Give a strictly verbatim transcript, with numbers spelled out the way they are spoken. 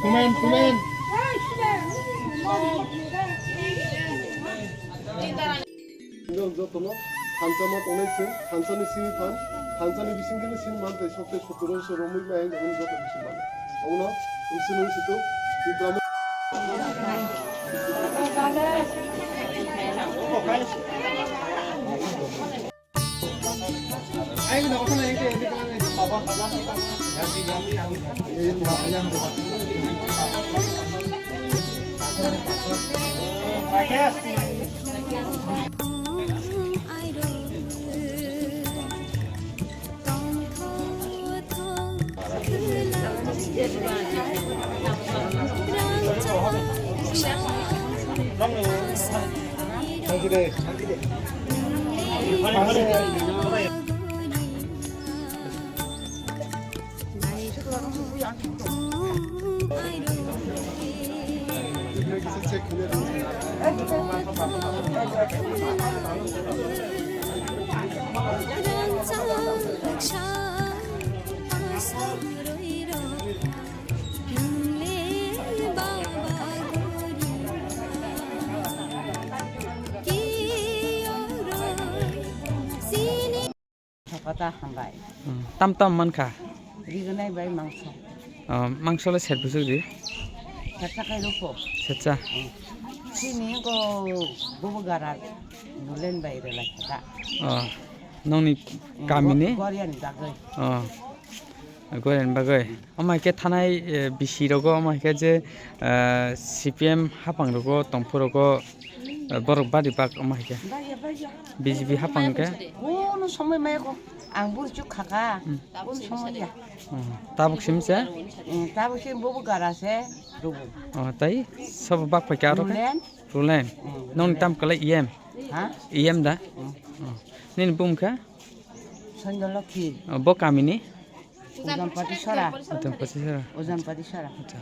Kumen, kumen. Jotono thansa ma tongnai chwng, thansa ni simi phan, thansa ni bising khe sini man tei sok tei sotoro se romwi ma ang joto bising man. Omo no bising nung situ, Tipra Kota hambai. Hmm, tam tam mankha. Riganai bai mangso. Oh, mangso le set busuk di. Setsa kai rupo. Setsa. Hmm. Sini ko bubu gara nulen bai rela kota. Oh, nongni kami ni? Korean dagai. Oh. Goren bagwi. Omo hai khe thanai, eh, bisi rogo, omo hai khe je, eh, C P M hapang rogo, tongphuru rogo, eh, borok bari bak omo hai khe. Baya, baya. B J P hapang khe. Kono somoi maya ko. Ang burchu khaka. Hmm. Kono somoi ya. Oh, tabuk sim se? Eh, tabuk sim bubu gara se, rubu. Oh, tai sobo bak phai khe aro khe? Rulen. Rulen. Hmm. Nong tam kala E M? Ha? E M da? Hmm. Oh. Nini bum kha? Sandalokhi. Oh, bo kamini? Ujampati Sora. Ujampati Sora. Ujampati Sora. Acha.